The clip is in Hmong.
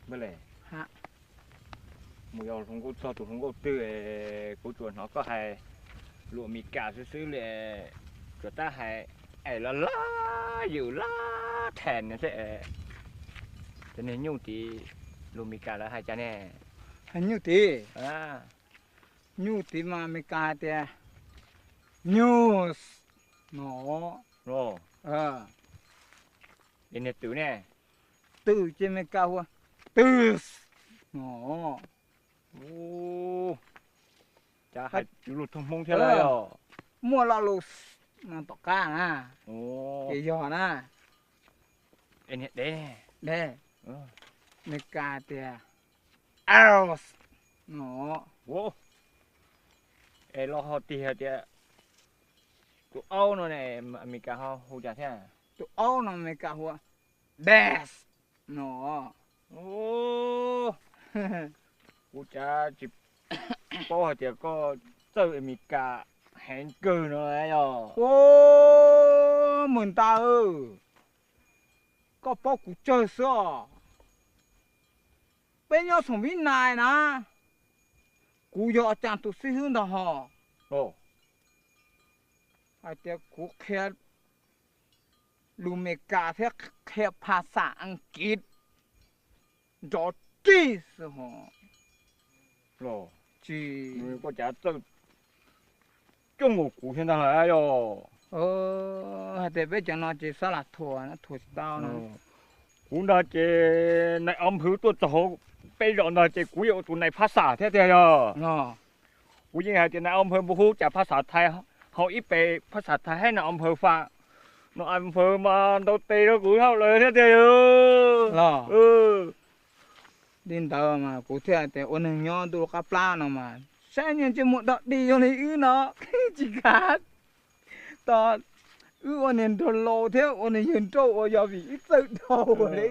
Npawg le, mus yog hluas nkauj txog tus hluas nkauj twg, kuv tsuas hnov koj hais lus Amelikas xwb xwb li, tsuas tab hais es laj laj ywm laj them xwb. Cov niag nyuj tid lus Amelikas lawv hais cas ne? Hais nyuj tid, nyuj tid mas Amelikas hais tias nyuj no. Es niag twm ne? Twm ces Amelikas hu ua twm no. Cas hais lus thooj Hmoob thiab lawm. Muaj lo lus no tom qab na, ces yog na. Niag dev, dev, Amelikas tias else no. Es los ho tig hais tias tus aub no ne, Amelikas ho hu cas thiab? Tus aub no Amelikas hu ua bass no. Kuv cav tsis paub hais tias koj txawj Amelikas heev kawg no yog. Ua, Mws Ntais, koj paub kuv tsawg xwb os. Peb nyob Xoo Vib Nais na, kuv yog Cas tus xib hwb ntag hos. Hais tias kuv qhia lus Amelikas thiab qhia phas xas Askiv nrov rig xwb hos. Tsis, koj cav txawj coob nkaus kuv thiab ntag yog. Hais tias peb cov no ces xab las thuam, thuam tsis tau no. Kuv ntag ces nais av nphwv tuaj txog hauv peb zos ntag ces kuv yog tus nais phab xam thiab tiag yog. Kuv yeej hais tias nais av nphwv puas hu cas phab xam thaiv, hauv ib pes phab xam thaiv hais nais av nphwv fam, nais av nphwv mas ntaus tes rau kuv hauj lwm thiab tiag yog. Li ntawd mas kuv thiaj tias ua neeg nyob ntuj qab plab no mas saib niag ntsej muag dog dig zoo li wb no tsis kav tau, wb ua niag nraug laus thiab ua niag yawg nrauj ua yog vim wb txawj dhau li.